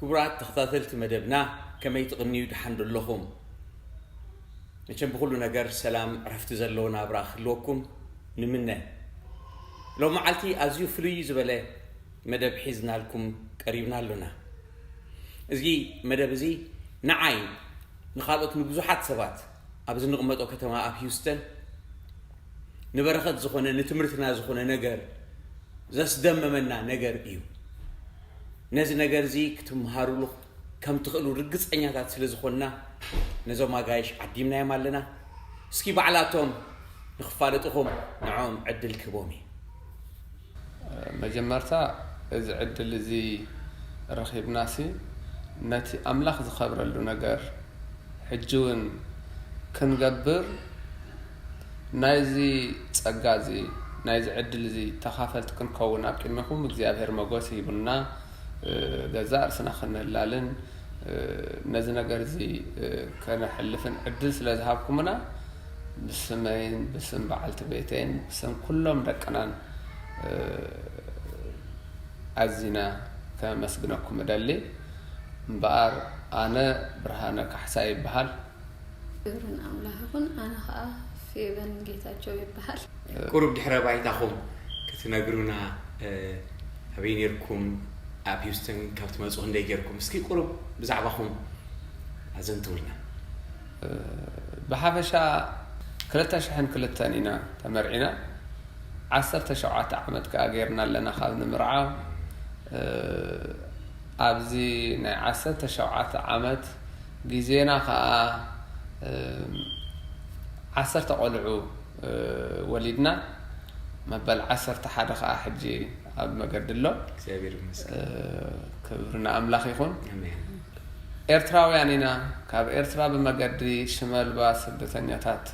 ክቡራት ተኸታተልቲ መደብና፣ ከመይ ትቕንዩ? ደሓን ዶ ኣለኹም? መቸም ብኹሉ ነገር ሰላም ዕረፍቲ ዘለዎ ናብራ ክህልወኩም ንምነ። ሎም መዓልቲ ኣዝዩ ፍልይ ዝበለ መደብ ሒዝናልኩም ቀሪብና ኣሎና። እዚ መደብ እዚ ንዓይ ንኻልኦት ንብዙሓት ሰባት ኣብዚ ንቕመጦ ከተማ ኣብ ሂውስተን ንበረኸት ዝኾነ ንትምህርትና ዝኾነ ነገር ዘስደመመና ነገር እዩ። ነዚ ነገር እዚ ክትምሃሩሉ ከም ትኽእሉ ርግጸኛታት ስለ ዝኾንና ነዞም ኣጋይሽ ዓዲምናዮም ኣለና። እስኪ ባዕላቶም ንኽፋለጥኹም ንዕኦም ዕድል ክህቦም እዩ። መጀመርታ እዚ ዕድል እዚ ረኺብናሲ ነቲ ኣምላኽ ዝኸብረሉ ነገር ሕጂ እውን ክንገብር ናይዚ ጸጋ እዚ ናይዚ ዕድል እዚ ተኻፈልቲ ክንከውን ኣብ ቅድሚኹም እግዚኣብሔር መጎስ ይህቡና። ገዛእ ርእስና ክንላልን ነዚ ነገር እዚ ከነሕልፍን ዕድል ስለ ዝሃብኩምና ብስመይን ብስም በዓልቲ ቤተይን ብስም ኩሎም ደቅናን ኣዚና ከመስግነኩም እደሊ። እምበኣር ኣነ ብርሃነ ካሕሳ ይበሃል። ክብሪ ንኣምላኽ ይኹን። ኣነ ኸኣ ፌቨን ጌታቸው ይበሃል። ቁሩብ ድሕረ ባይታኹም ክትነግሩና፣ ኣበይ ኔርኩም? ኣብ ሂውስተን ካብ ትመጹ ክንደይ ጌርኩም? እስኪ ቁሩብ ብዛዕባኹም ኣዘንትውልና። ብሓፈሻ ክልተ ሽሕን ክልተን ኢና ተመርዒና። ዓሰርተ ሸውዓተ ዓመት ከኣ ጌርና ኣለና ካብ ንምርዓው። ኣብዚ ናይ ዓሰርተ ሸውዓተ ዓመት ግዜና ከኣ ዓሰርተ ቆልዑ ወሊድና። መበል ዓሰርተ ሓደ ከኣ ሕጂ ኣብ መገዲ ኣሎ። እግዚኣብሔር ይመስገን። ክብሪ ንኣምላኽ ይኹን። ኣሜን። ኤርትራውያን ኢና። ካብ ኤርትራ ብመገዲ ሽመልባ ስደተኛታት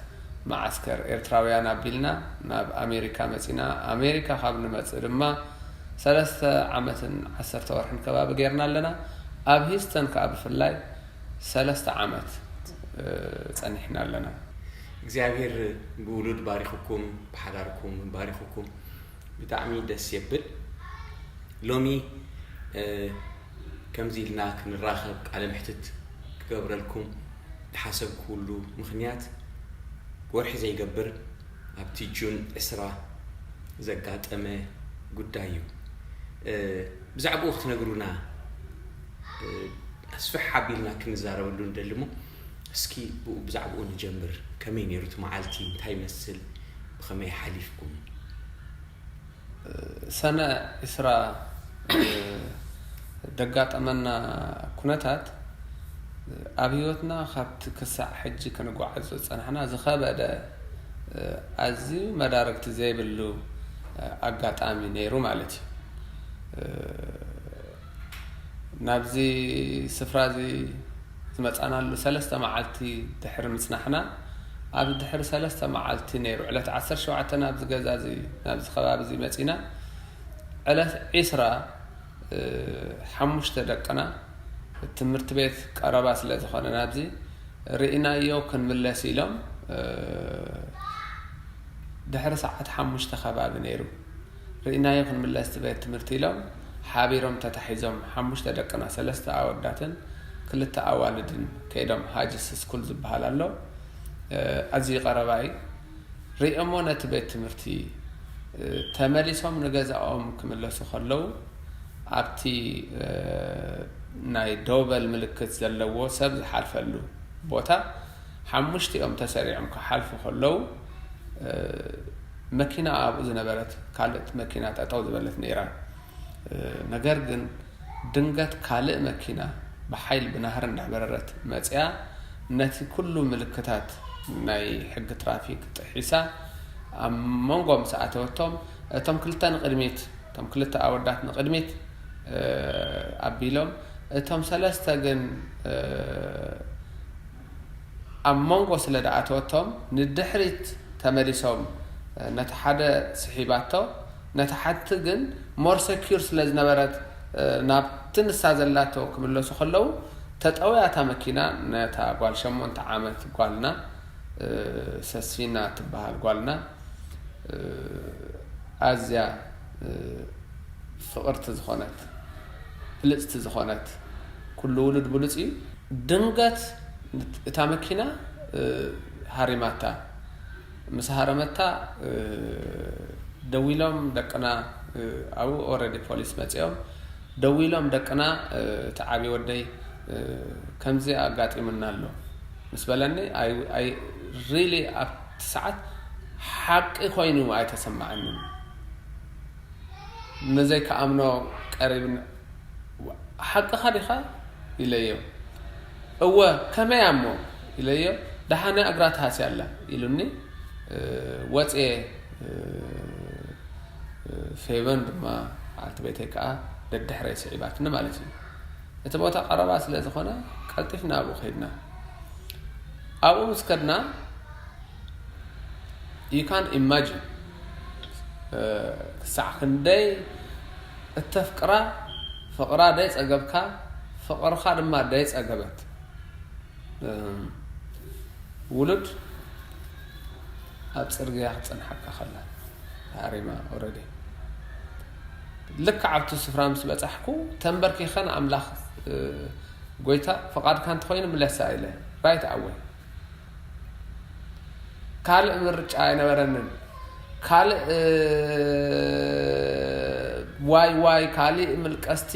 መዓስከር ኤርትራውያን ኣቢልና ናብ ኣሜሪካ መጺና። ኣሜሪካ ካብ ንመጽእ ድማ ሰለስተ ዓመትን ዓሰርተ ወርሕን ከባቢ ጌርና ኣለና። ኣብ ሂውስተን ከኣ ብፍላይ ሰለስተ ዓመት ጸኒሕና ኣለና። እግዚኣብሔር ብውሉድ ባሪኽኩም፣ ብሓዳርኩም ባሪኽኩም። ብጣዕሚ ደስ የብል። ሎሚ ከምዚ ኢልና ክንራኸብ ቃለ ምሕትት ክገብረልኩም ዝሓሰብኩሉ ምኽንያት ወርሒ ዘይገብር ኣብቲ ጁን ዕስራ ዘጋጠመ ጉዳይ እዩ። ብዛዕባኡ ክትነግሩና ኣስፍሕ ኣቢልና ክንዛረበሉ ንደሊ እሞ እስኪ ብኡ ብዛዕባኡ ንጀምር። ከመይ ነይሩ እቲ መዓልቲ? እንታይ ይመስል? ብኸመይ ሓሊፍኩም? ሰነ ዕስራ ደጋጠመና ኩነታት ኣብ ህይወትና ካብቲ ክሳዕ ሕጂ ክንጓዓዞ ዝጸናሕና ዝኸበደ ኣዝዩ መዳርግቲ ዘይብሉ ኣጋጣሚ ነይሩ ማለት እዩ። ናብዚ ስፍራ እዚ ዝመጻናሉ ሰለስተ መዓልቲ ድሕሪ ምጽናሕና ኣብ ድሕሪ ሰለስተ መዓልቲ ነይሩ ዕለት ዓሰርተ ሸውዓተ ናብዚ ገዛ እዚ ናብዚ ከባቢ እዚ መጺና ዕለት ዒስራ ሓሙሽተ ደቅና ትምህርቲ ቤት ቀረባ ስለ ዝኾነ ናብዚ ርኢናዮ ክንምለስ ኢሎም ድሕሪ ሰዓት ሓሙሽተ ከባቢ ነይሩ ርኢናዮ ክንምለስ እቲ ቤት ትምህርቲ ኢሎም ሓቢሮም ተታሒዞም ሓሙሽተ ደቅና ሰለስተ ኣወዳትን ክልተ ኣዋልድን ከይዶም ሃጅስ ስኩል ዝበሃል ኣሎ ኣዝዩ ቀረባ እዩ ርእዮሞ ነቲ ቤት ትምህርቲ ተመሊሶም ንገዛኦም ክምለሱ ከለዉ ኣብቲ ናይ ደውበል ምልክት ዘለዎ ሰብ ዝሓልፈሉ ቦታ ሓሙሽቲኦም ተሰሪዖም ክሓልፉ ከለዉ መኪና ኣብኡ ዝነበረት ካልእት መኪና ጠጠው ዝበለት ነይራ። ነገር ግን ድንገት ካልእ መኪና ብሓይል ብናህሪ እንዳበረረት መፅያ ነቲ ኩሉ ምልክታት ናይ ሕጊ ትራፊክ ጥሒሳ ኣብ መንጎ ምስ ኣተወቶም እቶም ክልተ ንቕድሚት እቶም ክልተ ኣወዳት ንቕድሚት ኣቢሎም እቶም ሰለስተ ግን ኣብ መንጎ ስለ ደኣተወቶም ንድሕሪት ተመሊሶም ነቲ ሓደ ስሒባቶ ነቲ ሓንቲ ግን more secure ስለ ዝነበረት ናብቲ ንሳ ዘላቶ ክምለሱ ከለዉ ተጠውያ እታ መኪና ነታ ጓል ሸሞንተ ዓመት ጓልና ሰስፊና ትበሃል ጓልና ኣዝያ ፍቕርቲ ዝኾነት ብልፅቲ ዝኾነት ኩሉ ውሉድ ብሉጽ እዩ። ድንገት እታ መኪና ሃሪማታ። ምስ ሃረመታ ደዊሎም ደቅና፣ ኣብኡ ኦረዲ ፖሊስ መጺኦም ደዊሎም ደቅና፣ እቲ ዓቢ ወደይ ከምዚ ኣጋጢሙና ኣሎ ምስ በለኒ፣ ሪሊ ኣብቲ ሰዓት ሓቂ ኮይኑ ኣይተሰማዓንን። ንዘይከኣምኖ ቀሪብን፣ ሓቅኻ ዲኻ ኢለዮ። እወ፣ ከመይ ኣሞ ኢለዮ። ደሓነ እግራ ተሃስያ ኣላ ኢሉኒ። ወፅየ ፌቨን ድማ ዓልቲ ቤተይ ከዓ ደድሕረይ ስዒባትኒ ማለት እዩ። እቲ ቦታ ቀረባ ስለ ዝኾነ ቀልጢፍና ኣብኡ ከይድና። ኣብኡ ምስ ከድና you can imagine ክሳዕ ክንደይ እተፍቅራ ፍቕራ ደይ ጸገብካ፣ ፍቕርኻ ድማ ደይ ጸገበት ውሉድ ኣብ ጽርግያ ክጸንሓካ ከላ ተሃሪማ ኦረዲ። ልክዕ ኣብቲ ስፍራ ምስ በጻሕኩ ተንበርኪኸ ንኣምላኽ፣ ጎይታ፣ ፍቓድካ እንተኾይኑ ምለሳ ኢለ። ራይት ኣወይ ካልእ ምርጫ ኣይነበረንን። ካልእ ዋይ ዋይ ካልእ ምልቀስቲ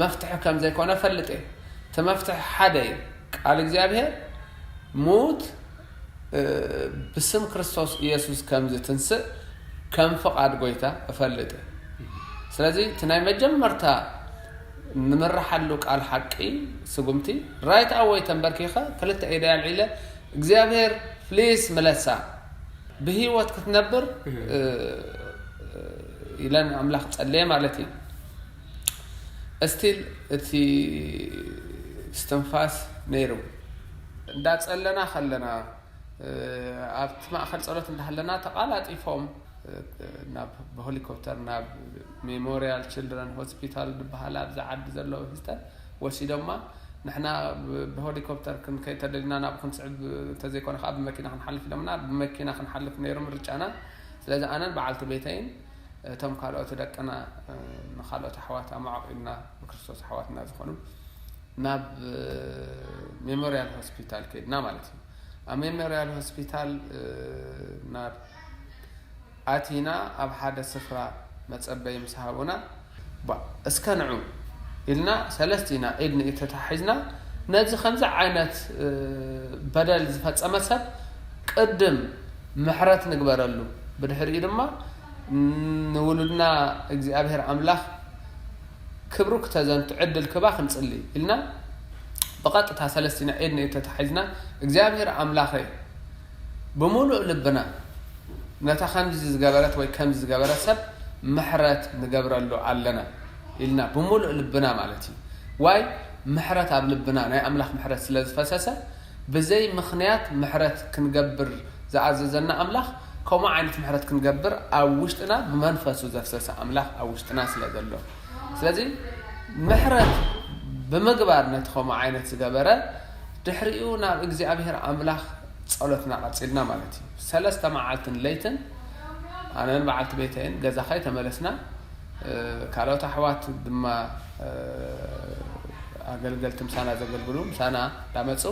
መፍትሒ ከም ዘይኮነ ፈልጥ እየ። እቲ መፍትሒ ሓደ እዩ። ቃል እግዚኣብሔር ሙት ብስም ክርስቶስ ኢየሱስ ከም ዝትንስእ ከም ፍቓድ ጎይታ እፈልጥ እየ። ስለዚ እቲ ናይ መጀመርታ ንምርሓሉ ቃል ሓቂ ስጉምቲ ራይት ኣወይ ተንበርኪኸ ክልተ ኢደይ ኣልዒለ እግዚኣብሔር ፕሊስ ምለሳ ብህይወት ክትነብር ኢለን ኣምላኽ ጸለየ ማለት እዩ። እስቲል እቲ ስትንፋስ ነይሩ። እንዳጸለና ከለና ኣብቲ ማእኸል ጸሎት እንዳሃለና ተቓላጢፎም ናብ ብሄሊኮፕተር ናብ ሜሞሪያል ችልድረን ሆስፒታል ዝበሃል ኣብዚ ዓዲ ዘለዉ ህዝተን ወሲዶማ። ንሕና ብሄሊኮፕተር ክንከይድ ተደሊና ናብኡ ክንስዕብ እንተዘይኮነ ከዓ ብመኪና ክንሓልፍ ኢሎምና። ብመኪና ክንሓልፍ ነይሩ ምርጫና። ስለዚ ኣነን በዓልቲ ቤተይን እቶም ካልኦት ደቅና ንካልኦት ኣሕዋት ኣማዕቂልና ብክርስቶስ ኣሕዋትና ዝኾኑ ናብ ሜሞሪያል ሆስፒታል ከይድና ማለት እዩ። ኣብ ሜሞሪያል ሆስፒታል ናብ ኣቲና ኣብ ሓደ ስፍራ መጸበይ ምስ ሃቡና፣ እስከ ንዑ ኢልና ሰለስቲና ኢድ ንኢድ ተታሒዝና ነዚ ከምዚ ዓይነት በደል ዝፈጸመ ሰብ ቅድም ምሕረት ንግበረሉ፣ ብድሕሪኡ ድማ ንውሉድና እግዚኣብሔር ኣምላኽ ክብሩ ክተዘንቱ ዕድል ክባ ክንጽሊ ኢልና ብቐጥታ ሰለስቲና ኢድ ንኢድ ተታሒዝና እግዚኣብሔር ኣምላኸ ብምሉእ ልብና ነታ ከምዚ ዝገበረት ወይ ከምዚ ዝገበረ ሰብ ምሕረት ንገብረሉ ኣለና ኢልና ብምሉእ ልብና ማለት እዩ። ዋይ ምሕረት ኣብ ልብና ናይ ኣምላኽ ምሕረት ስለ ዝፈሰሰ ብዘይ ምኽንያት ምሕረት ክንገብር ዝኣዘዘና ኣምላኽ ከምኡ ዓይነት ምሕረት ክንገብር ኣብ ውሽጥና ብመንፈሱ ዘፍሰሰ ኣምላኽ ኣብ ውሽጥና ስለ ዘሎ ስለዚ ምሕረት ብምግባር ነቲ ከምኡ ዓይነት ዝገበረ ድሕሪኡ ናብ እግዚኣብሔር ኣምላኽ ጸሎትና ቀጺልና ማለት እዩ። ሰለስተ መዓልትን ለይትን ኣነን በዓልቲ ቤተይን ገዛኻ ተመለስና። ካልኦት ኣሕዋት ድማ ኣገልገልቲ ምሳና ዘገልግሉ ምሳና እንዳመፁ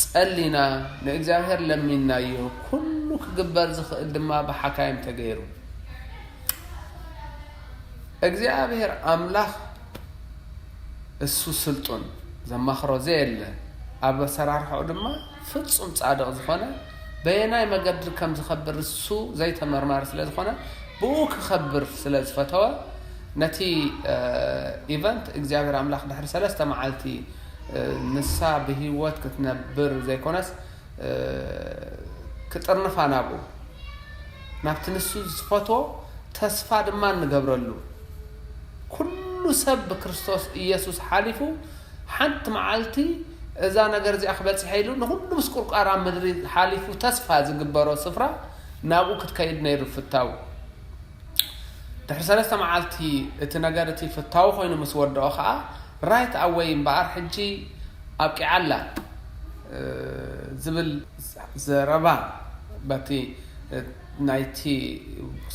ጸሊና ንእግዚኣብሔር ለሚናዮ። ኩሉ ክግበር ዝኽእል ድማ ብሓካይም ተገይሩ። እግዚኣብሔር ኣምላኽ እሱ ስልጡን ዘማኽሮ ዘየለ ኣብ ኣሰራርሕኡ ድማ ፍጹም ጻድቕ ዝኾነ በየናይ መገዲ ከም ዝኸብር እሱ ዘይተመርማሪ ስለ ዝኾነ ብኡ ክኸብር ስለ ዝፈተወ ነቲ ኢቨንት እግዚኣብሔር ኣምላኽ ድሕሪ ሰለስተ መዓልቲ ንሳ ብህይወት ክትነብር ዘይኮነስ ክጥርንፋ ናብኡ ናብቲ ንሱ ዝፈትዎ ተስፋ ድማ እንገብረሉ ኩሉ ሰብ ብክርስቶስ ኢየሱስ ሓሊፉ ሓንቲ መዓልቲ እዛ ነገር እዚኣ ክበፅሐ ኢሉ ንኩሉ ምስ ቁርቋር ኣብ ምድሪ ሓሊፉ ተስፋ ዝግበሮ ስፍራ ናብኡ ክትከይድ ነይሩ ፍታው። ድሕሪ ሰለስተ መዓልቲ እቲ ነገር እቲ ፍታዊ ኮይኑ ምስ ወደኦ ከዓ ራይት ኣወይ እምበኣር ሕጂ ኣብቂዓ ኣላ ዝብል ዘረባ በቲ ናይቲ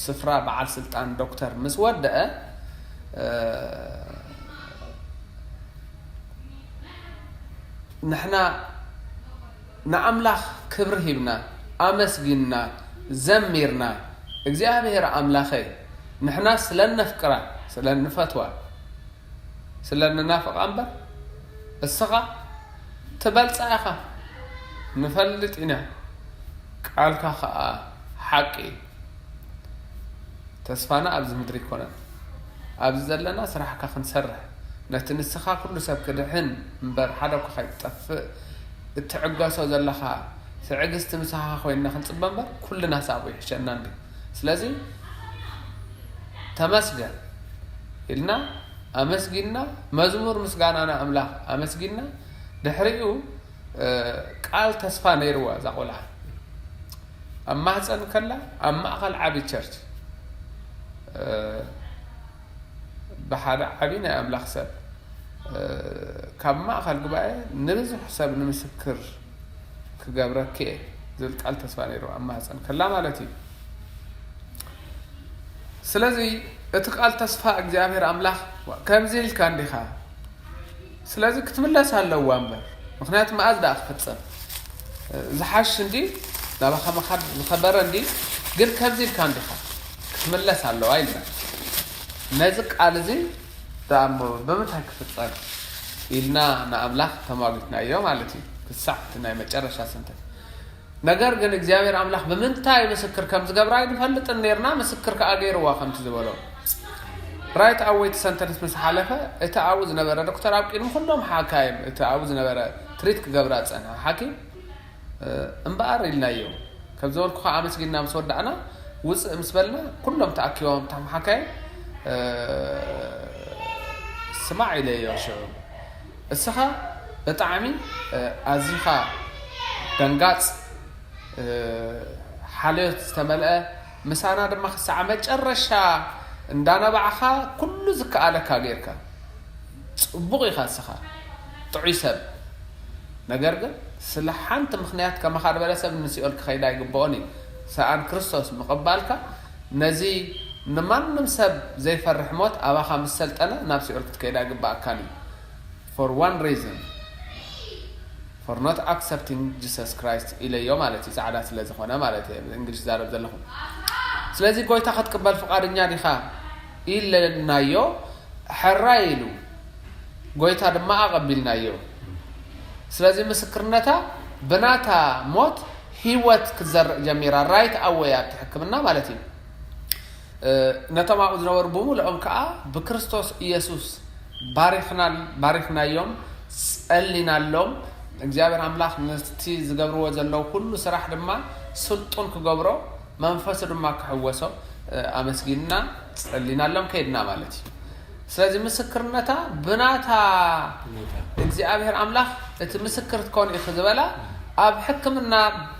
ስፍራ በዓል ስልጣን ዶክተር ምስ ወደአ፣ እ፣ ንሕና ንኣምላኽ ክብሪ ሂብና፣ ኣመስጊንና፣ ዘሚርና፣ እግዚኣብሔር ኣምላኸይ፣ ንሕና ስለ እነፍቅራ፣ ስለ እንፈትዋ፣ ስለ እንናፍቓ እምበር፣ እስኻ ትበልጻ ኢኻ፣ ንፈልጥ ኢና፣ ቃልካ ኸኣ ሓቂ እዩ። ተስፋና ኣብዚ ምድሪ ኣይኮነን። ኣብዚ ዘለና ስራሕካ ክንሰርሕ፣ ነቲ ንስኻ ኩሉ ሰብ ክድሕን እምበር ሓደ እኳ ከይጠፍእ እትዕገሶ ዘለኻ ትዕግስቲ ምሳኻ ኮይንና ክንጽበ እምበር ኩልናስ ኣብኡ ይሕሸና እንድዩ። ስለዚ ተመስገን ኢልና ኣመስጊንና፣ መዝሙር ምስጋና ንኣምላኽ ኣመስጊንና፣ ድሕሪኡ እ፣ ቃል ተስፋ ነይርዋ እዛ ቆልዓ። ኣብ ማህፀን ከላ ኣብ ማእኸል ዓቢ ቸርች፣ እ፣ ብሓደ ዓቢ ናይ ኣምላኽ ሰብ፣ እ፣ ካብ ማእኸል ጉባኤ ንብዙሕ ሰብ ንምስክር ክገብረኪ እየ ዝብል ቃል ተስፋ ነይርዋ ኣብ ማህፀን ከላ ማለት እዩ። ስለዚ እቲ ቃል ተስፋ እግዚኣብሔር ኣምላኽ ከምዚ ኢልካ እንዲኻ። ስለዚ ክትምለስ ኣለዋ እምበር፣ ምኽንያቱ መኣዝ ደኣ ክፍጸም ዝሓሽ እንዲ ናባኻ ምኻድ ዝኸበረ እንዲ፣ ግን ከምዚ ኢልካ እንዲኻ ክትምለስ ኣለዋ ኢልና። ነዚ ቃል እዚ ደኣ እሞ ብምንታይ ክፍጸም ኢልና ንኣምላኽ ተሟጊትናዮ ማለት እዩ። ክሳዕ እቲ ናይ መጨረሻ ሰንተት። ነገር ግን እግዚኣብሔር ኣምላኽ ብምንታይ ምስክር ከም ዝገብራ ኣይንፈልጥን ነርና፣ ምስክር ከኣ ገይርዋ ከምቲ ዝበሎ። ራይት ኣወይ እቲ ሰንተንስ ምስ ሓለፈ፣ እቲ ኣብኡ ዝነበረ ዶክተር ኣብ ቅድሚ ኩሎም ሓካይም፣ እቲ ኣብኡ ዝነበረ ትሪት ክገብራ ዝጸንሐ ሓኪም፣ እ፣ እምበኣር ኢልናዮ። ከም ዝበልኩ ከኣ ኣመስጊንና ምስ ወዳእና፣ ውጽእ ምስ በልና፣ ኩሎም ተኣኪቦም እቶም ሓካይም፣ እ፣ ስማዕ ኢለዮ ሽዑ። እስኻ ብጣዕሚ፣ እ፣ ኣዚኻ ደንጋጽ፣ እ፣ ሓልዮት ዝተመልአ፣ ምሳና ድማ ክሳዕ መጨረሻ እንዳነባዕኻ ኩሉ ዝከኣለካ ጌርካ። ጽቡቕ ኢኻ እስኻ፣ ጥዑይ ሰብ። ነገር ግን ስለ ሓንቲ ምኽንያት ከማኻ ዝበለ ሰብ ንሲኦል ክኸይድ ኣይግብኦን እዩ። ሰኣን ክርስቶስ ምቕባልካ ነዚ ንማንም ሰብ ዘይፈርሕ ሞት ኣባኻ ምስ ሰልጠነ ናብ ሲኦል ክትከይድ ኣይግብኣካን እዩ። For one reason, for not accepting Jesus Christ ኢለዮ ማለት እዩ። ጻዕዳ ስለ ዝኾነ ማለት እዩ፣ እንግሊሽ ዛረብ ዘለኹ። ስለዚ ጎይታ ክትቅበል ፍቓደኛ ዲኻ ኢለናዮ፣ ሕራይ ኢሉ። ጎይታ ድማ ኣቐቢልናዮ። ስለዚ ምስክርነታ ብናታ ሞት ህይወት ክትዘርእ ጀሚራ። ራይት ኣወይ ኣብቲ ሕክምና ማለት እዩ። እ፣ ነቶም ኣብኡ ዝነበሩ ብምልኦም ከኣ ብክርስቶስ ኢየሱስ ባሪኽና-፣ ባሪኽናዮም፣ ጸሊናሎም። እግዚኣብሔር ኣምላኽ ነቲ ዝገብርዎ ዘለዉ ኩሉ ስራሕ ድማ ስልጡን ክገብሮ፣ መንፈሱ ድማ ክሕወሶ፣ እ፣ ኣመስጊንና፣ ጸሊናሎም ከይድና ማለት እዩ። ስለዚ ምስክርነታ ብናታ እግዚኣብሔር ኣምላኽ እቲ ምስክር ክትኮን ኢኺ ዝበላ ኣብ ሕክምና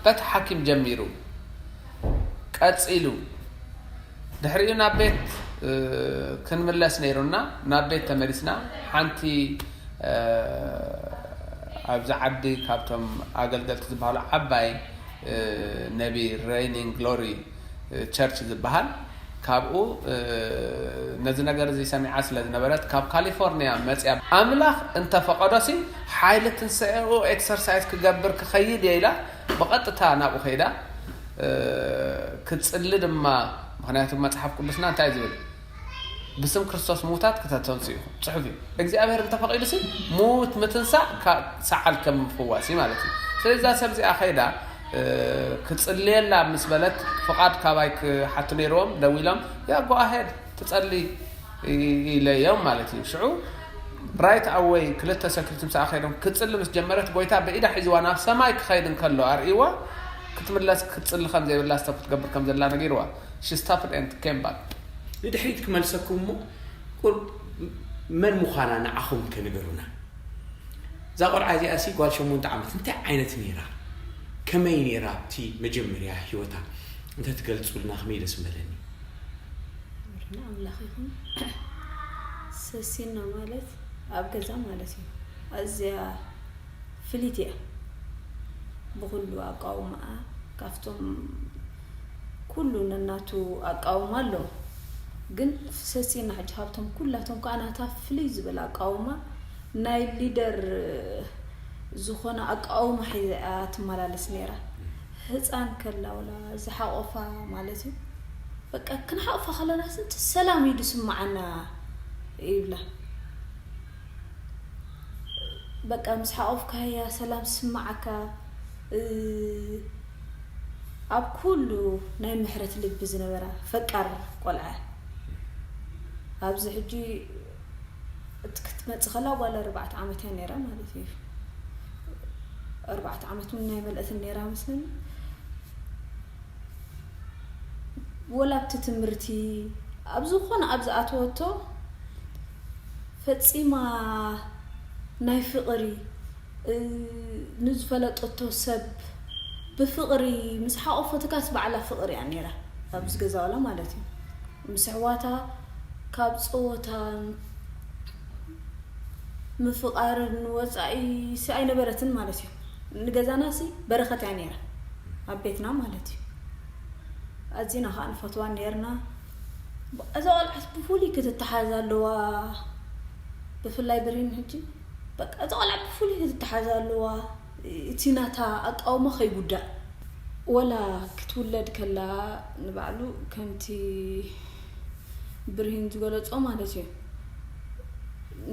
በቲ ሓኪም ጀሚሩ ቀጺሉ ድሕሪኡ ናብ ቤት፣ እ፣ ክንምለስ ነይሩና፣ ናብ ቤት ተመሊስና። ሓንቲ፣ እ፣ ኣብዚ ዓዲ ካብቶም ኣገልገልቲ ዝበሃሉ ዓባይ፣ እ፣ ነቢ ሬይኒንግ ግሎሪ፣ እ፣ ቸርች ዝበሃል፣ ካብኡ፣ እ፣ ነዚ ነገር እዚ ሰሚዓ ስለ ዝነበረት፣ ካብ ካሊፎርኒያ መጽያ፣ ኣምላኽ እንተፈቐዶሲ ሓይሊ ትንሳኤኡ ኤክሰርሳይዝ ክገብር ክኸይድ እየ ኢላ፣ ብቐጥታ ናብኡ ከይዳ፣ እ፣ ክትጽሊ ድማ፣ ምኽንያቱ መጽሓፍ ቅዱስና እንታይ ዝብል? ብስም ክርስቶስ ምዉታት ክተተንሱ ኢኹም። ጽሑፍ እዩ። እግዚኣብሔር እንተፈቒዱሲ ምዉት ምትንሳእ ካ-፣ ሰዓል ከም ምፍዋስ እዩ ማለት እዩ። ስለዚ እዛ ሰብ እዚኣ ከይዳ፣ እ፣ ክጽልየላ ምስ በለት፣ ፍቓድ ካባይ ክሓቱ ነይርዎም፣ ደዊሎም፣ "ያ፣ go ahead፣ ትጸሊ" ኢ-፣ ኢለዮም ማለት እዩ። ሽዑ ራይት ኣወይ ክልተ ሰክሪት ምሳኣ ከይዶም ክጽሊ ምስ ጀመረት፣ ጎይታ ብኢዳ ሒዝዋ ናብ ሰማይ ክኸይድ እንከሎ ኣርእይዋ፣ ክትምለስ ክትጽሊ ከም ዘይብላ ስቶፕ ክትገብር ከም ዘላ ነጊርዋ። She stopped and came back። ንድሕሪት ክመልሰኩም እሞ፣ ቁር-፣ መን ምዃና ንዓኹም ከ ንገሩና። እዛ ቆልዓ እዚኣ ሲ ጓል ሸሞንተ ዓመት እንታይ ዓይነት ነይራ? ከመይ ነይራ ኣብቲ መጀመርያ ህይወታ? እንተ ትገልጹልና ከመይ ደስ ምበለኒ። ንኣምላኽ ይኹን። ሰሲና ማለት ኣብ ገዛ ማለት እዩ። ኣዝያ ፍልይቲ እያ። ብኹሉ ኣቃውማኣ ካብቶም ኩሉ ነናቱ ኣቃውማ ኣሎ። ግን ሰሲና ሕጂ ካብቶም ኩላቶም ከኣ ናታ ፍልይ ዝበለ ኣቃውማ ናይ ሊደር ዝኾነ ኣቃውማ ሒዛ እያ ትመላለስ ነይራ። ህፃን ከላ ወላ ዝሓቆፋ ማለት እዩ። በቃ ክንሓቆፋ ከለና ስንት ሰላም እዩ ዝስማዓና ይብላ። በቃ ምስ ሓቆፍካያ ሰላም ዝስማዓካ። ኣብ ኩሉ ናይ ምሕረት ልቢ ዝነበራ ፈቃር ቆልዓ። ኣብዚ ሕጂ እቲ ክትመጽእ ከላ ጓል ኣርባዕተ ዓመት እያ ነይራ ማለት እዩ። ኣርባዕተ ዓመት እውን ናይ መልእትን ነይራ መስለኒ። ወላ ኣብቲ ትምህርቲ ኣብ ዝኾነ ኣብ ዝኣተወቶ ፈጺማ ናይ ፍቕሪ ንዝፈለጠቶ ሰብ ብፍቕሪ ምስ ሓቆፈትካስ ባዕላ ፍቕሪ እያ ነይራ። ኣብዚ ገዛ ዋላ ማለት እዩ ምስ ኣሕዋታ ካብ ፀወታን ምፍቓርን ወፃኢ ሲ ኣይነበረትን ማለት እዩ። ንገዛና ሲ በረኸት እያ ነይራ ኣብ ቤትና ማለት እዩ። ኣዚና ከዓ ንፈትዋ ነርና። እዛ ቆልዓስ ብፍሉይ ክትተሓዝ ኣለዋ። ብፍላይ ብርሂን ሕጂ በቃ እዛ ቆልዓ ብፍሉይ ክትተሓዝ ኣለዋ። እቲ ናታ ኣቃውማ ከይጉዳእ ወላ ክትውለድ ከላ ንባዕሉ ከምቲ ብርሂን ዝገለጾ ማለት እዩ።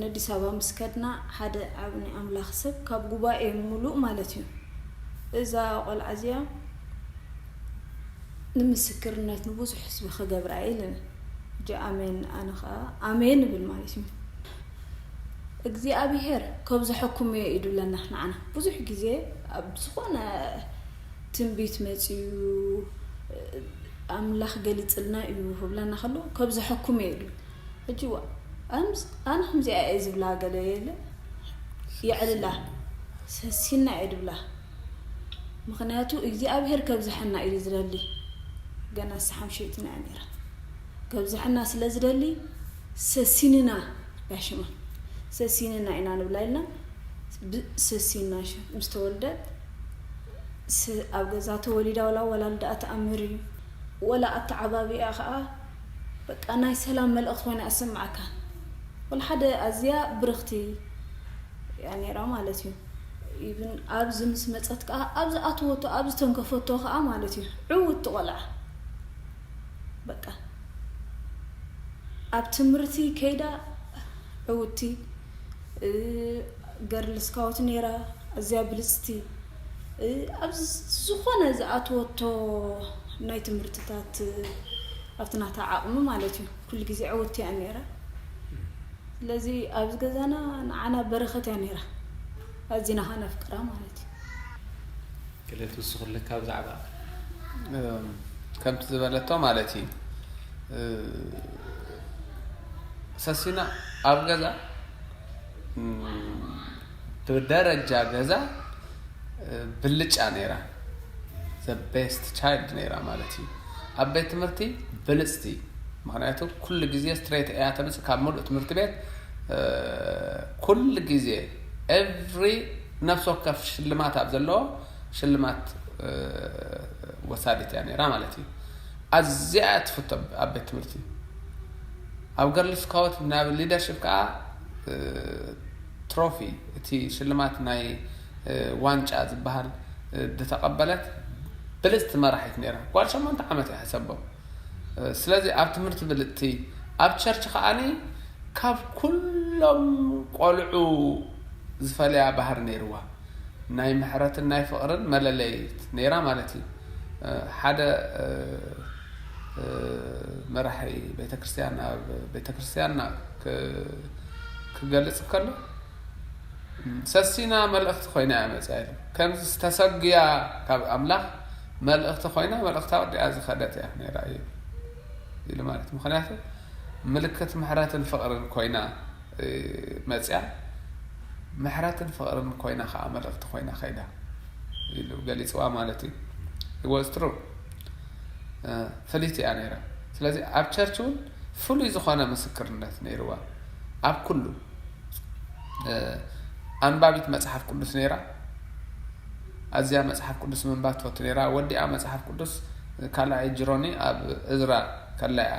ነዲስ ኣበባ ምስ ከድና ሓደ ዓብ ናይ ኣምላኽ ሰብ ካብ ጉባኤ ምሉእ ማለት እዩ እዛ ቆልዓ እዚኣ ንምስክርነት ንብዙሕ ህዝቢ ክገብራ ኢልን። ሕጂ ኣሜን ኣነ ኸዓ ኣሜን እብል ማለት እዩ። እግዚኣብሄር ከብዝሐኩም እየ እዩ ድብለና ንዓና ብዙሕ ግዜ ኣብ ዝኾነ ትንቢት መፅዩ ኣምላኽ ገሊፅልና እዩ ክብለና ከሎ ከብዝሐኩም እየ ይብል። ሕጂ ዋ ኣነ ከምዚኣ እየ ዝብላ ገለ የለ የዕልላ ሰሲና እየ ድብላ። ምኽንያቱ እግዚኣብሄር ከብዝሐና እዩ ዝደሊ። ገና ንሳ ሓምሸይትና እያ ነይራ። ከብዝሐና ስለ ዝደሊ ሰሲንና ያሽማ ሰሲንና ኢና ንብላ ኢልና ሰሲንና ምስ ተወልደት ኣብ ገዛ ተወሊዳ ወላ ወላልዳኣ ተኣምር እዩ ወላ ኣተዓባቢኣ ከዓ በቃ ናይ ሰላም መልእኽቲ ኮይና ኣሰምዓካ። ወላ ሓደ ኣዝያ ብርኽቲ እያ ነይራ ማለት እዩ። ኢብን ኣብዚ ምስ መፀት ከዓ ኣብዚ ኣትወቶ ኣብዚ ተንከፈቶ ከዓ ማለት እዩ ዕውቲ ቆልዓ በቃ ኣብ ትምህርቲ ከይዳ ዕውቲ ገርል ስካውት ነይራ። ኣዝያ ብልፅቲ ኣብ ዝኾነ ዝኣትወቶ ናይ ትምህርትታት ኣብቲ ናታ ዓቕሚ ማለት እዩ ኩሉ ግዜ ዕውቲ እያ ነይራ። ስለዚ ኣብዚ ገዛና ንዓና በረኸት እያ ነይራ። ኣዚና ኸዓ ነፍቅራ ማለት እዩ። ክልል ትውስኹልካ ብዛዕባ ከምቲ ዝበለቶ ማለት እዩ። ሰሲና ኣብ ገዛ ብደረጃ ገዛ ብልጫ ነይራ። The best child ነይራ ማለት እዩ። ኣብ ቤት ትምህርቲ ብልፅቲ፣ ምክንያቱ ኩሉ ግዜ ስትሬት እያ ተምፅእ ካብ ሙሉእ ትምህርቲ ቤት ኩሉ ግዜ every ነፍሲ ወከፍ ሽልማት ኣብ ዘለዎ ሽልማት ወሳዲት እያ ነይራ ማለት እዩ። ኣዝያ እያ ትፍቶ ኣብ ቤት ትምህርቲ። ኣብ ገርል ስካውት ናብ ሊደርሽፕ ከዓ ትሮፊ እቲ ሽልማት ናይ ዋንጫ ዝበሃል ዝተቐበለት ብልፅቲ መራሒት ነይራ። ጓል ሸሞንተ ዓመት እያ ሕሰቦ። ስለዚ ኣብ ትምህርቲ ብልፅቲ ኣብ ቸርች ከዓኒ ካብ ኩሎም ቆልዑ ዝፈለያ ባህሪ ነይርዋ። ናይ ምሕረትን ናይ ፍቕርን መለለይት ነይራ ማለት እዩ። ሓደ መራሒ ቤተክርስትያን ኣብ ቤተክርስትያንና ክገልፅ ከሎ ሰሲና መልእኽቲ ኮይና እያ መፅያ ኢሉ። ከምዚ ዝተሰጉያ ካብ ኣምላኽ መልእኽቲ ኮይና መልእኽታ ወዲኣ ዝኸደት እያ ነይራ እዩ ኢሉ ማለት። ምኽንያቱ ምልክት ምሕረትን ፍቕርን ኮይና መፅያ፣ ምሕረትን ፍቕርን ኮይና ከዓ መልእኽቲ ኮይና ከይዳ ኢሉ ገሊፅዋ ማለት እዩ። ወዝ ትሩ ፍልይቲ እያ ነይራ። ስለዚ ኣብ ቸርች እውን ፍሉይ ዝኾነ ምስክርነት ነይርዋ። ኣብ ኩሉ ኣንባቢት መፅሓፍ ቅዱስ ነይራ። ኣዝያ መፅሓፍ ቅዱስ ምንባብ ትፈቱ ነይራ። ወዲኣ መፅሓፍ ቅዱስ ካልኣይ ጅሮኒ ኣብ እዝራ ከላ እያ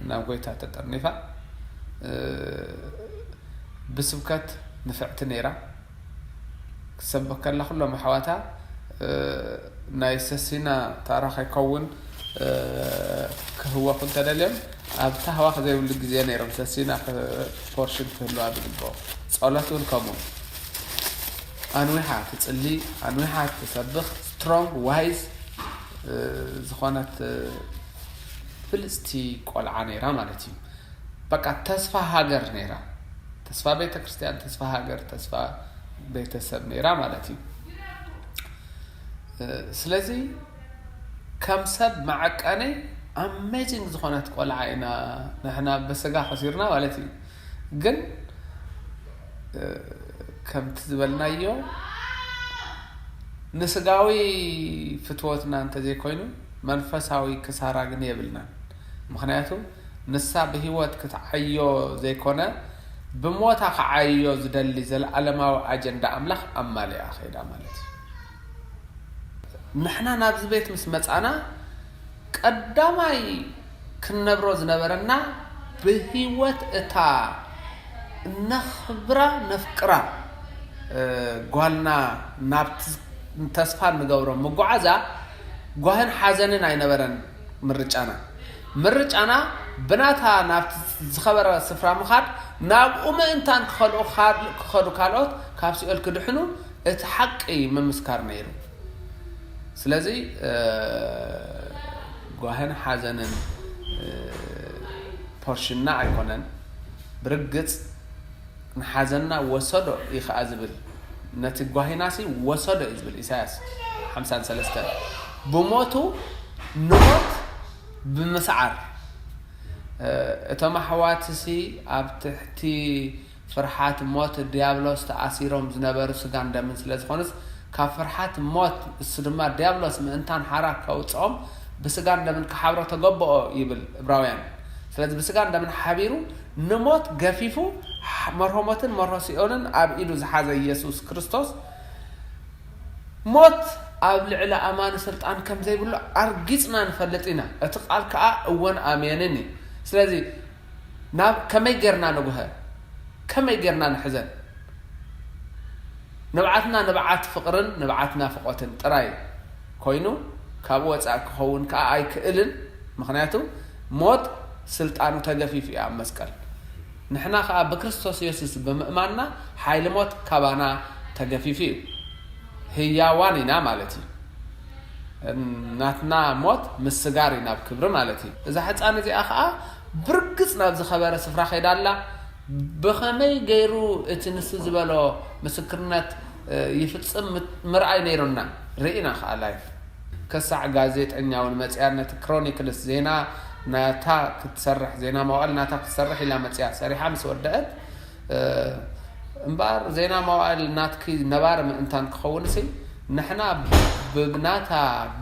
ናብ ጎይታ ተጠርኒፋ። ብስብከት ንፍዕቲ ነይራ። ክሰብክ ከላ ኩሎም ኣሕዋታ፣ እ፣ ናይ ሰሲና ታራ ከይከውን፣ እ፣ ክህወኹ እንተደልዮም፣ ኣብ ታህዋኽ ዘይብሉ ግዜ ነይሮም ሰሲና ክ-፣ ፖርሽን ክህልዋ ዝግብኦ። ጸሎት እውን ከምኡ። ኣንዊሓ ትጽሊ፣ ኣንዊሓ ትሰብኽ፣ ስትሮንግ፣ ዋይዝ፣ እ፣ ዝኾነት፣ እ፣ ብልጽቲ ቆልዓ ነይራ ማለት እዩ። በቃ ተስፋ ሃገር ነይራ። ተስፋ ቤተ ክርስቲያን፣ ተስፋ ሃገር፣ ተስፋ ቤተሰብ ነይራ ማለት እዩ። እ፣ ስለዚ ከም ሰብ መዐቀኒ ኣሜዚንግ ዝኾነት ቆልዓ ኢና ንሕና ብስጋ ከሲርና ማለት እዩ። ግን፣ እ፣ ከምቲ ዝበልናዮ ንስጋዊ ፍትወትና እንተዘይኮይኑ መንፈሳዊ ክሳራ ግን የብልናን። ምኽንያቱ ንሳ ብህይወት ክትዓዮ ዘይኮነ ብሞታ ክዓዮ ዝደሊ ዘለኣለማዊ ኣጀንዳ ኣምላኽ ኣማሊኣ ከይዳ ማለት እዩ። ንሕና ናብዚ ቤት ምስ መጻና ቀዳማይ ክንነብሮ ዝነበረና ብህይወት እታ እነኽብራ ነፍቅራ፣ እ፣ ጓልና ናብቲ ተስፋ እንገብሮ ምጉዓዛ ጓህን ሓዘንን ኣይነበረን ምርጫና። ምርጫና ብናታ ናብቲ ዝኸበረ ስፍራ ምኻድ፣ ናብኡ ምእንታን ክኸልኡ፣ ክኸዱ ካልኦት ካብ ሲኦል ክድሕኑ እቲ ሓቂ ምምስካር ነይሩ። ስለዚ፣ እ፣ ጓህን ሓዘንን፣ እ፣ ፖርሽንና ኣይኮነን። ብርግጽ ንሓዘንና ወሰዶ እዩ ኸኣ ዝብል፣ ነቲ ጓሂናሲ ወሰዶ እዩ ዝብል ኢሳያስ ሓምሳን ሰለስተን። ብሞቱ ንሞት ብምስዓር፣ እ፣ እቶም ኣሕዋትሲ ኣብ ትሕቲ ፍርሓት ሞት ዲያብሎስ ተኣሲሮም ዝነበሩ ስጋን ደምን ስለ ዝኾኑስ፣ ካብ ፍርሓት ሞት፣ እሱ ድማ ዲያብሎስ ምእንታን ሓራ ከውጽኦም ብስጋን ደምን ክሓብሮ ተገበኦ ይብል እብራውያን። ስለዚ ብስጋን ደምን ሓቢሩ ንሞት ገፊፉ፣ መርሆ ሞትን መርሆ ሲኦልን ኣብ ኢዱ ዝሓዘ ኢየሱስ ክርስቶስ፣ ሞት ኣብ ልዕሊ ኣማኒ ስልጣን ከም ዘይብሉ ኣርጊጽና ንፈልጥ ኢና። እቲ ቃል ከኣ እወን ኣሜንን እዩ። ስለዚ ናብ ከመይ ጌርና ንጉሀ? ከመይ ጌርና ንሕዘን? ንብዓትና ንብዓት ፍቕርን ንብዓት ናፍቖትን ጥራይ ኮይኑ፣ ካብኡ ወጻኢ ክኸውን ከኣ ኣይክእልን። ምኽንያቱ ሞት ስልጣኑ ተገፊፉ እዩ ኣብ መስቀል። ንሕና ከኣ ብክርስቶስ የሱስ ብምእማንና ሓይሊ ሞት ካባና ተገፊፉ እዩ። ህያዋን ኢና ማለት እዩ። ናትና ሞት ምስጋር እዩ ናብ ክብሪ ማለት እዩ። እዛ ሕፃን እዚኣ ከኣ ብርግጽ ናብ ዝኸበረ ስፍራ ከይዳ ኣላ። ብኸመይ ገይሩ እቲ ንሱ ዝበሎ ምስክርነት፣ እ፣ ይፍጽም ምት-፣ ምርኣይ ነይሩና። ርኢና ከኣ ላይፍ። ከሳዕ ጋዜጠኛ እውን መጽያ ነቲ ክሮኒክልስ ዜና ናታ ክትሰርሕ፣ ዜና መዋዕል ናታ ክትሰርሕ ኢላ መጽያ። ሰሪሓ ምስ ወደአት፣ እ፣ እምበኣር ዜና መዋዕል ናትኪ ነባሪ ምእንታን ክኸውንሲ፣ ንሕና ብናታ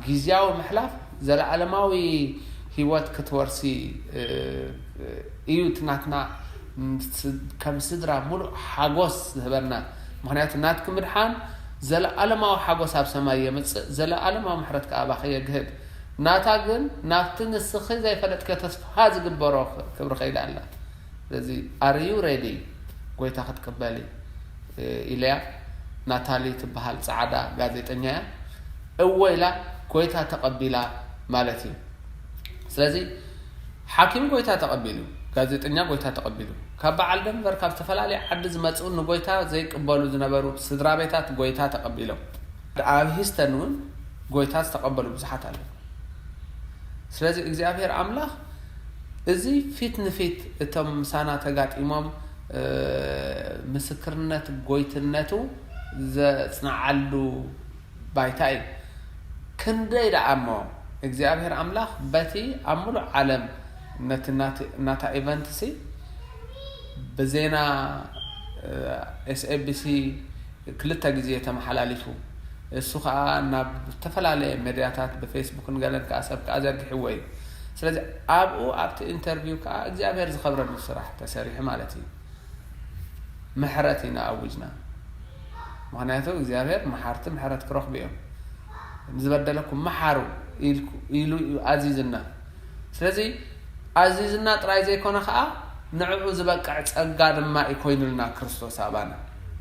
ግዝያዊ ምሕላፍ ዘለኣለማዊ ህይወት ክትወርሲ፣ እ፣ እዩ እቲ ናትና፣ ም፣ ስ-፣ ከም ስድራ ሙሉእ ሓጎስ ዝህበና። ምኽንያቱ ናትኪ ምድሓን ዘለኣለማዊ ሓጎስ ኣብ ሰማይ የምጽእ፣ ዘለኣለማዊ ምሕረት ከኣ ኣባኺ የግህድ። ናታ ግን ናብቲ ንስኺ ዘይፈለጥክዮ ተስፋ ዝግበሮ ክብሪ ከይዳ ኣላ። ስለዚ፣ "Are you ready?" ጎይታ ክትቅበሊ፣ እ፣ ኢለያ። ናታሊ ትበሃል ጸዓዳ ጋዜጠኛ እያ። እወ ኢላ፣ ጎይታ ተቐቢላ ማለት እዩ። ስለዚ፣ ሓኪም ጎይታ ተቐቢሉ፣ ጋዜጠኛ ጎይታ ተቐቢሉ፣ ካብ በዓል ደንቨር፣ ካብ ዝተፈላለየ ዓዲ ዝመጹ ንጎይታ ዘይቅበሉ ዝነበሩ ስድራ ቤታት ጎይታ ተቐቢሎም። ኣብ ሂስተን እውን ጎይታ ዝተቐበሉ ብዙሓት ኣለዉ። ስለዚ እግዚኣብሔር ኣምላኽ እዚ ፊት ንፊት እቶም ምሳና ተጋጢሞም፣ እ፣ ምስክርነት ጎይትነቱ ዘጽንዓሉ ባይታ እዩ። ክንደይ ደኣ እሞ እግዚኣብሔር ኣምላኽ በቲ ኣብ ምሉእ ዓለም ነቲ ናት-፣ ናታ ኢቨንትሲ ብዜና፣ እ፣ ኤስ ኤ ቢ ሲ ክልተ ግዜ ተመሓላሊፉ። እሱ ኸኣ ናብ ዝተፈላለየ ሜድያታት ብፌስቡክን ገለን ከኣ ሰብ ከኣ ዘርጊሕዎ እዩ። ስለዚ ኣብኡ ኣብቲ ኢንተርቪው ከኣ እግዚኣብሔር ዝኸብረሉ ስራሕ ተሰሪሑ ማለት እዩ። ምሕረት ኢና ኣውጅና። ምኽንያቱ እግዚኣብሔር መሓርቲ ምሕረት ክረኽቡ እዮም። "ንዝበደለኩም መሓሩ" ኢልኩ-፣ ኢሉ እዩ ኣዚዝና። ስለዚ ኣዚዝና ጥራይ ዘይኮነ ኸኣ ንዕኡ ዝበቅዕ ጸጋ ድማ እዩ ኮይኑልና ክርስቶስ ኣባና።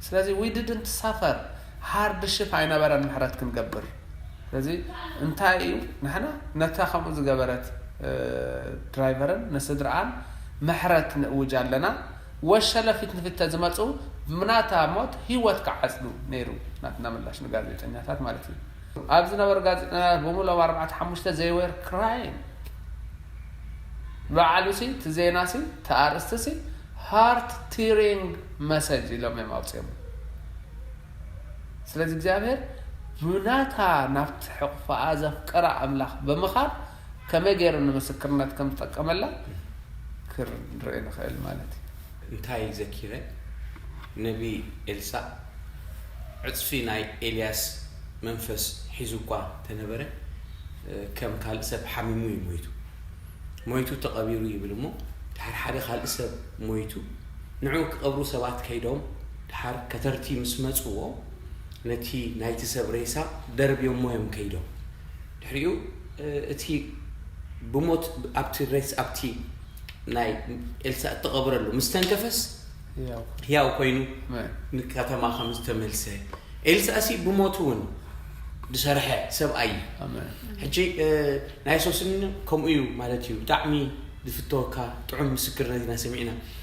ስለዚ we didn't suffer፣ ሃርድሽፕ ኣይነበረን ምሕረት ክንገብር። ስለዚ እንታይ እዩ ንሕና ነታ ከምኡ ዝገበረት ድራይቨርን ንስድርኣን ምሕረት ንእውጅ ኣለና። ወሸለ ፊት ንፊት ተዝመፁ ብናታ ሞት ህይወት ክዓፅዱ ነይሩ ናትና ምላሽ ንጋዜጠኛታት ማለት እዩ። ኣብ ዝነበሩ ጋዜጠኛታት ብምሎም ኣርባዕተ ሓሙሽተ ዘይወር ክራይም ባዕሉ ሲ እቲ ዜና ሲ እቲ ኣርእስቲ ሲ ሃርት ቲሪንግ መሰጅ ኢሎም እዮም ኣውፅኦም። ስለዚ እግዚኣብሔር ብናታ ናብቲ ሕቕፋኣ ዘፍቀራ ኣምላኽ ብምኻድ ከመይ ገይሩ ንምስክርነት ከም ዝጠቀመላ ክር ንርኢ ንኽእል ማለት እዩ። እንታይ ዘኪረ? ነቢ ኤልሳእ ዕፅፊ ናይ ኤልያስ መንፈስ ሒዙ እኳ ተነበረ፣ ከም ካልእ ሰብ ሓሚሙ እዩ ሞይቱ። ሞይቱ ተቐቢሩ ይብል እሞ፣ ድሓር ሓደ ካልእ ሰብ ሞይቱ፣ ንዑ ክቐብሩ ሰባት ከይዶም፣ ድሓር ከተርቲ ምስ መፅዎ፣ ነቲ ናይቲ ሰብ ሬሳ ደርብዮሞ እዮም ከይዶም። ድሕሪኡ እቲ ብሞት ኣብቲ ሬስ ኣብቲ ናይ ኤልሳ እተቐብረሉ ምስ ተንከፈስ ህያው ኮይኑ ንከተማ ከም ዝተመልሰ፣ ኤልሳ ሲ ብሞት እውን ዝሰርሐ ሰብኣይ እዩ። ሕጂ ናይ ሶስን ከምኡ እዩ ማለት እዩ። ብጣዕሚ ዝፍተወካ ጥዑም ምስክርነት ኢና ሰሚዕና።